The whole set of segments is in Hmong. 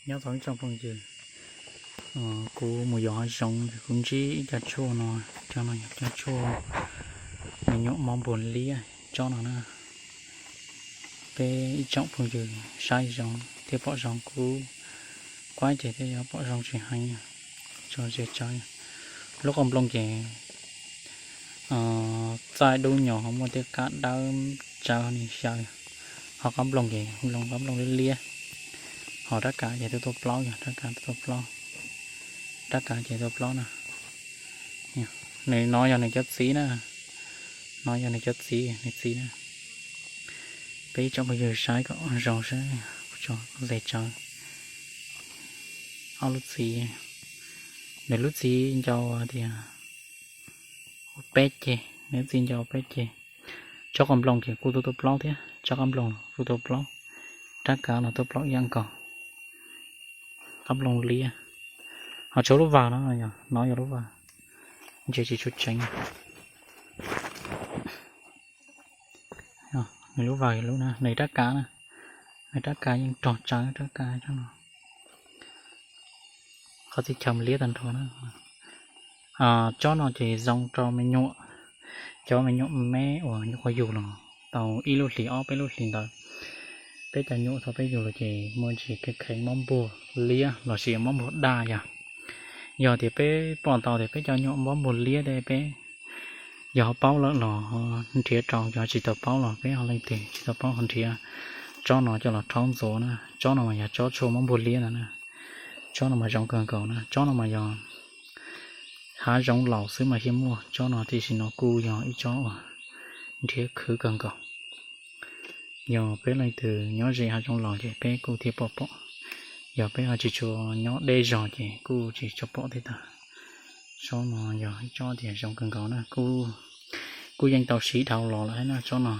Nyob zoo ib tsoom phooj ywg, kuv mus yos hav zoov es kuv ntsib ib co tshuaj no, cov no yog cov tshuaj me nyuam mob npuag liab tsob no na. Peb ib tsoom phooj ywg saib zoo thiab pom zoo kuv kuab ces thiaj yuav pom zoo tsis heev, tso ze tsawv. Lub qab nplooj ces txaij dub nyos ho muaj tej qab dawb tsawv ni xyaw, ho qab nplooj ces nplooj qab nplooj liab liab, ho rab kav ces tuaj tuaj plaub, yog rab kav tuaj tuaj plaub, rab kav ces tuaj plaub na. Nws no yog nws cov txiv na, no yog nws cov txiv, nws txiv na. Peb ib tsoom phooj ywg saib kom zoo saib, kuv tso ze tsawv. Ob lub txiv, nws lub txiv ncau tias peb ceg, nws lub txiv ncau peb ceg. Tsob qab nplooj ces kuj tuaj tuaj plaub thiab, tsob qab nplooj tuaj tuaj plaub, rab kav los tuaj plaub ib yam nkaus. Qab nplooj liab, ho tshuav lub vag no, no yog lub vag, ntshe tsis tshua tseev. Nws lub vag lub na, nws rab kav na, nws rab kav yeej rog tsawv rab kav tsob no. Qhov txhia chaw mas liab tag nrho na. Tsob no ces zoo rau me nyuam, cov me nyuam me uas nyuam qhuav yug los tau ib lub hlis ob peb lub hlis ntawd. Peb cov nyuam thaum peb yug los ces muaj ntsis kheev kheev mob npuag liab lossis mob npuag daj yog. Yog tias peb pom tau tias peb cov nyuam mob npuag liab tej peb yog ho paub lawm los nrhiav rau, yog tsis tau paub los peb ho leej twg tsis tau paub ho nrhiav tsob no coj los rhaub ntxuav na. Tsob no mas yog tsob tshuaj mob npuag liab ntawd na. Tsob no mas zoo kawg nkaus na, tsob no mas yog hav zoov laus xwb mas thiaj muaj, tsob no tiam sis no kuj yog ib tsob uas nrhiav khwv kawg nkaus. Yog peb leej twg nyob ze hav zoov laus ces peb kuj thiaj pom pom, yog peb ho tsis tshua nyob deb zog ces kuj tsis tshua pom thiab tag. Tsob no yog ib tsob tias zoo kawg nkaus na, kuj yeej tau siv dhau los lawm thiab na tsob no.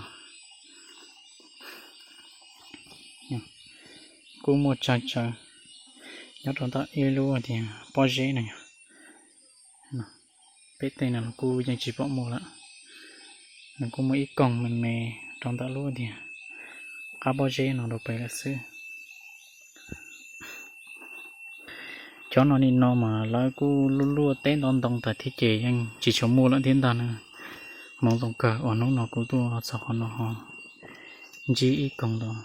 Kuj muaj tsawg tsawg nyob rau ntawm ib lub tias pob zeb no yog. Peb tej no los kuj yeej tsis pom muaj lawm. Nws kuj muaj ib koog me me rau ntawm lub tias qab pob zeb no rau pem lawm xwb. Cov no nim no mas lawv kuj luaj luaj teb ntau ntau tas thiab ces yeej tsis tshua muaj lawm thiab ntag na. Hmoov zoo kawg uas hnub no kuv tuaj txog qhov no ho ntsib ib koog ntawd.